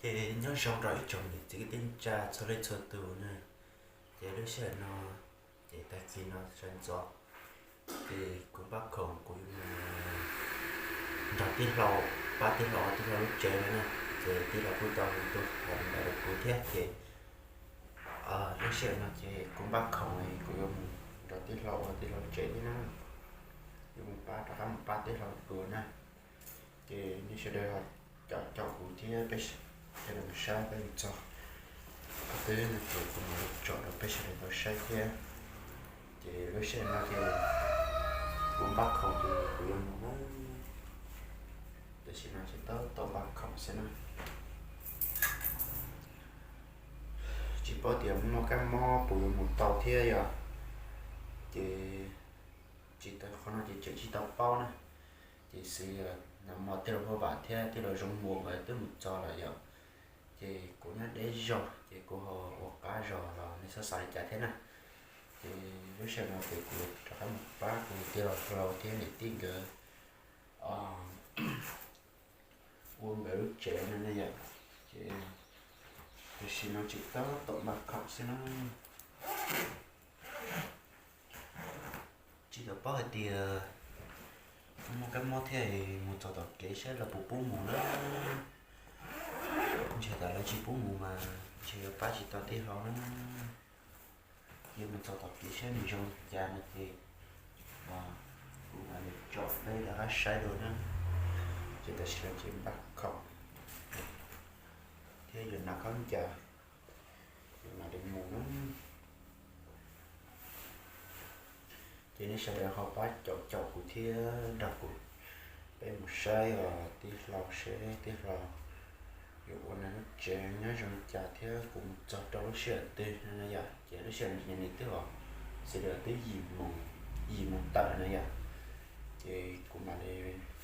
Nyob zoo rau ib tsoom niam txiv kwv tij neej tsa txhua leej txhua tus na. Ces lub sij hawm no ces tag kis no sawv ntxov ces kuv npaj khoom kuv yuav mus nrog tij laug, pab tij laug ua tij laug lub tsev no na. Ces tij laug kuj tau hu tuaj hais li ntawd rau kuv thiab ces lub sij hawm no ces kuv npaj khoom kuv yuav mus nrog tij laug ua tij laug lub tsev thiab na. Yuav mus pab, rov qab mus pab tij laug dua na. Ces nej sawv daws ho caum caum kuv thiab peb sawv daws mus saib peb mus txog qhov twg no ces kuv mam li tsom rau peb sawv daws tau saib thiab. Ces lub sij hawm no ces kuv npaj khoom ces kuv yuav mus na. Tam sim no ces tab tom npaj khoom xwb na. Tsis paub tias muaj kab mob puas yuav mus tau thiab yom. Ces tsis tau, qhov no ces tseem tsis tau paub na. Ces xws li nag hmo tij laug Huaj Vam thiab tij laug Zoo Muas nkawd twb mus txog lawm yom. Ces kuv nyob deb zog ces kuv ho ua qab zog los nej txhob xav li cas thiab na. Ces lub sij hawm no ces kuv rov qab mus pab kuv tij laug Hlau thiab niam tij nkawd ua nkawd lub tsev no ne yom. Ces tam sim no tseem tab tom npaj khoom xwb na. Tsis tau paub hais tias muaj kab mob thiab mus txog tom kev saib lawv puas pub mus na. Ntshe tas lawv tsis pub mus mas ntshe yuav pab tsis tau tij laug na. Ces mus txog tom kev saib nws zoo li cas no ces kuv mam li tsom peb rov qab saib dua na. Ces tam sim no ces npaj khoom thiab yuav hnav khaub ncaws, yuav mam li mus na. Ces nej sawv daws ho pab caum caum kuv thiab nrog kuv peb mus saib os tij laug, seb tij laug yuav ua nws lub tsev nyob zoo li cas thiab kuv mus txog rau lub sij hawm twg no yom. Ces lub sij hawm no ces nws twb, xws li twb yim moos, yim moos tawm no yom. Ces kuv mam li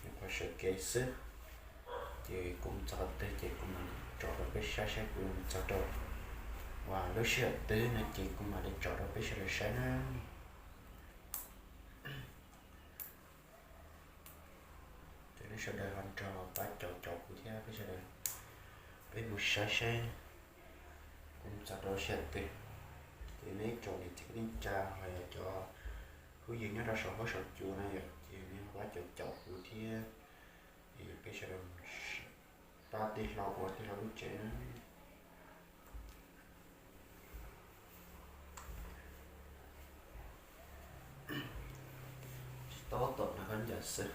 nyuam qhuav sawv kev xwb. Ces kuv mus txog qhov twg ces kuv mam li tsom rau peb saib, saib kuv yuav mus txog rau uas lub sij hawm twg no ces kuv mam li tsom rau peb sawv daws saib na. Ces nej sawv daws ho nrog pab caum caum kuv thiab peb sawv daws, peb mus saib saib kuv mus txog rau lub sij hawm twg. Ces nej ib tsoom niam txiv kwv tij neej tsa los yog cov phooj ywg nyob rau saum huab saum cua no yom, ces nej ho pab caum caum kuv thiab, es peb sawv daws pab tij laug ua tij laug lub tsev na. Tsis tab tom hnav khaub ncaws xwb,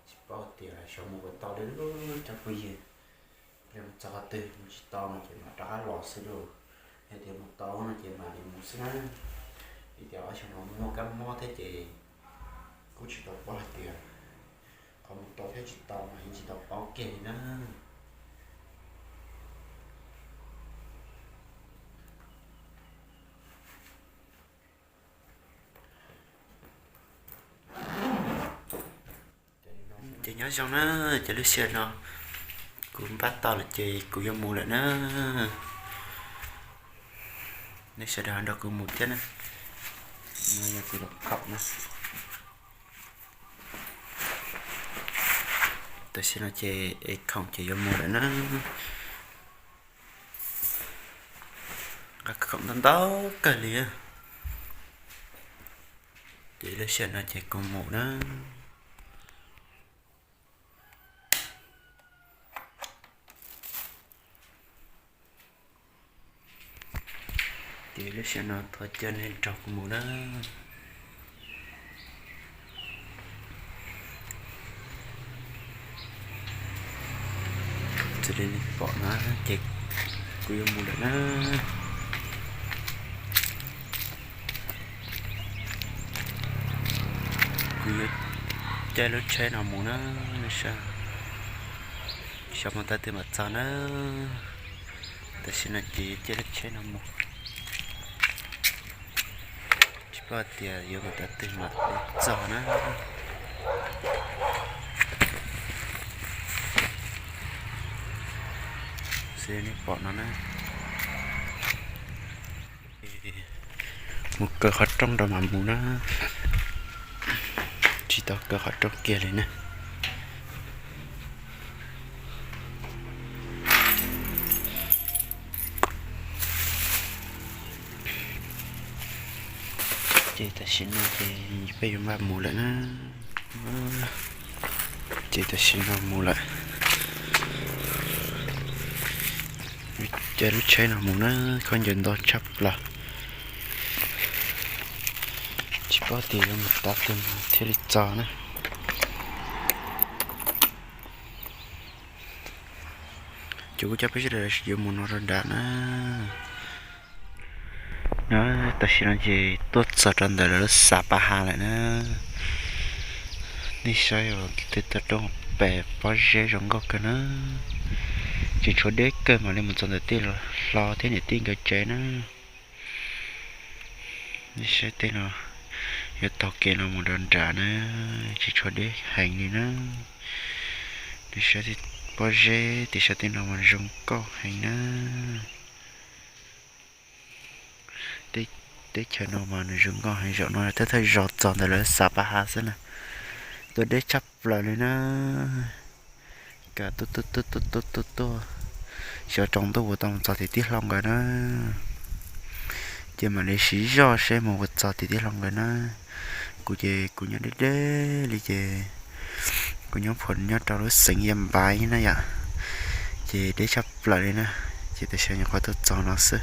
tsis paub tias xyov mus puas tau li cov phooj ywg. Yog mus txog qhov twg mus tsis tau no ces mam rov qab los xwb lauj. Yog tias mus tau no ces mam li mus xwb na. Vim tias ob xyoo no muaj kab mob thiab ces kuj tsis tau paub hais tias qhov mus tau thiab tsis tau mas yeej tsis tau paub kiag li na. Ces nyob zoo na, ces lub sij hawm no kuv npaj tau lawm ces kuv yuav mus lawm na. Nej sawv daws nrog kuv mus thiab na. No yog kuv los khoom na. Tam sim no ces ev khoom ces yuav mus lawm na. Nqa khoom ntau ntau kawg li. Ces lub sij hawm no ces kuv mus na. Ces lub sij hawm no thov caw nej nrog kuv mus na. Xws li nej pom no ces kuv yuav mus lawm na. Kuv yuav caij lub tsheb no mus na, nej saib. Xyov mus tau twg mam txog na. Tam sim no ces caij lub tsheb no mus, tsis paub tias yuav mus tau twg mam li txog na. Xws li nej pom no na, mus kaw qhov rooj rau mam mus na. Tsis tau kaw qhov rooj kiag li na. Ces tam sim no ces peb yuav npaj mus lawm na. Ces tam sim no mus lawm. Caij lub tsheb no mus na, khaub ncaws ntau tshaj plaws. Tsis paub tias yuav mus tav twg thiaj li txog na. Ces kuv coj peb sawv daws yuav mus no rau nram na. Na, tam sim no ces tuaj txog rau ntawm lawv lub xav Paj Ha lawm na. Nej saib os, tej toj roob pem pob zeb zoo nkauj kawg na. Tsis tshuav deb kawg mam li mus txog ntawm tij laug hlob thiab niam tij nkawd tsev na. Nej saib tej no, yuav taug kev no mus rau nram na, tsis tshuav deb heev li na. Nej saib pob zeb tim sab tej no mas zoo nkauj heev na. Teb chaws no mas nws zoo nkauj heev, zaum no thawj thawj zaug txog ntawm lawv xav Paj Ha xwb na. Tuaj deb tshaj plaws li na. Kam tuaj tuaj tuaj tuaj tuaj tuaj tuaj, xyov tsaus ntuj puas tau mus txog tim tij laug nkawd na. Ces mam li siv zog seb mus puas txog tim tij laug nkawd na. Kuv ces kuv nyob deb deb li ces kuv nyob phuam nyob rau lub xeev Yaj Npaiv na yom. Ces deb tshaj plaws li na. Ces tam sim nyuam qhuav tuaj txog no xwb.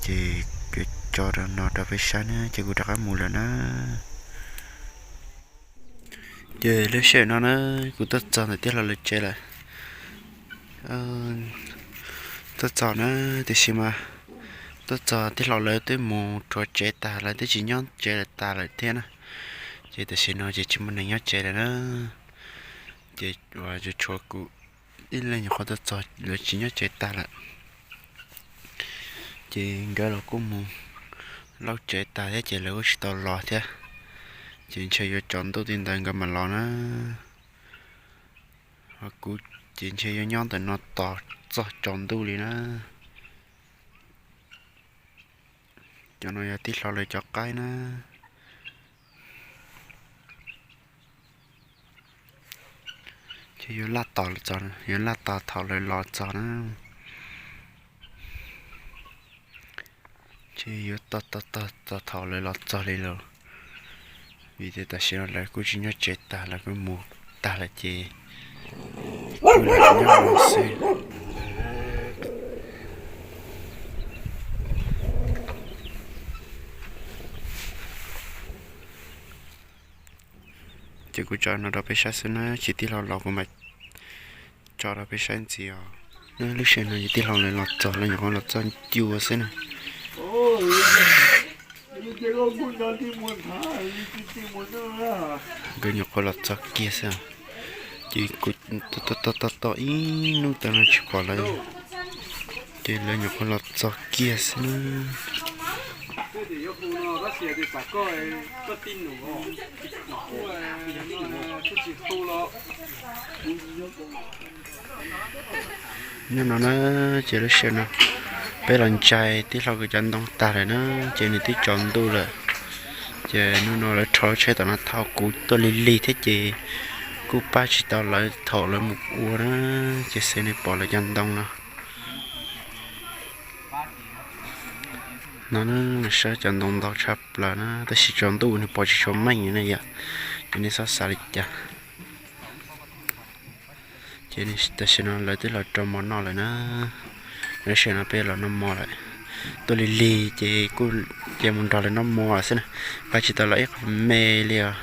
Ces kuv tso rau no rau peb saib na ces kuv rov qab mus lawm na. Ces lub sij hawm no na, kuv tuaj txog ntawm tij laug lawv tsev lawm. Tuaj txog na, tiam sis mas tuaj txog tij laug lawv twb mus rhuav tsev tag, lawv twb tsis nyob tsev lawm tas lawm thiab na. Ces tam sim no ces tsis muaj neeg nyob tsev lawm na. Ces uas tshuav kuv ib leeg nyuam qhuav tuaj txog, lawv tsis nyob tsev tag lawm. Ces nkawd los kuj mus lauj tsev tag thiab ces lawv kuj tsis tau los thiab. Ces ntshe yuav tsaus ntuj tij ntawd nkawd mam los na. Ho kuv ces ntshe yuav nyob ntawm no tos txog tsaus ntuj li na. Cov no yog tij laug lawv cov qaib na. Ces yuav laj tos, yuav laj tos thaum lawv los txog na. Ces yuav tos tos tos tos thaum lawv los txog li lawm. Vim tias tam sim no lawv kuj tsis nyob tsev tag, lawv kuj mus tag lawm ces kuv los nyob no xwb. Ces kuv tso no rau peb saib xwb na, tsis tij laug los kuv mam tso rau peb saib ntxiv os. Lub sij hawm no ces tij laug lawv los txog, lawv nyuam qhuav los txog ncua xwb na. Nkawd nyuam qhuav los txog kiag xwb. Ces kuv tos tos tos ib hnub tas no tsis pom lawv, ces lawv nyuam qhuav los txog kiag xwb na. Hnub no na, ces lub sij hawm no peb los ntsaig tij laug kuv cov ntoo tag lawm na, ces nws twb tsaus ntuj lawm. Ces hnub no lawv rho lub tsheb tom no thauj kuv tuaj lig lig thiab ces kuj pab tsis tau lawv thaum lawv mus ua na, ces xwb nej pom lawv cov ntoo no. No na, saib cov ntoo ntau tshaj plaws na, tab sis tsaus ntuj nws pom tsis tshua meej na yom, ces nej txhob xav li cas. Ces tam sim no lawv twb los rau mov noj lawm na. Lub sij hawm no peb los noj mov lawm. Tuaj lig lig ces kuj cia mus nrog lawv noj mov xwb na, pab tsis tau los ib qho me li os.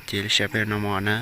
Ces lub sij hawm peb los noj mov na,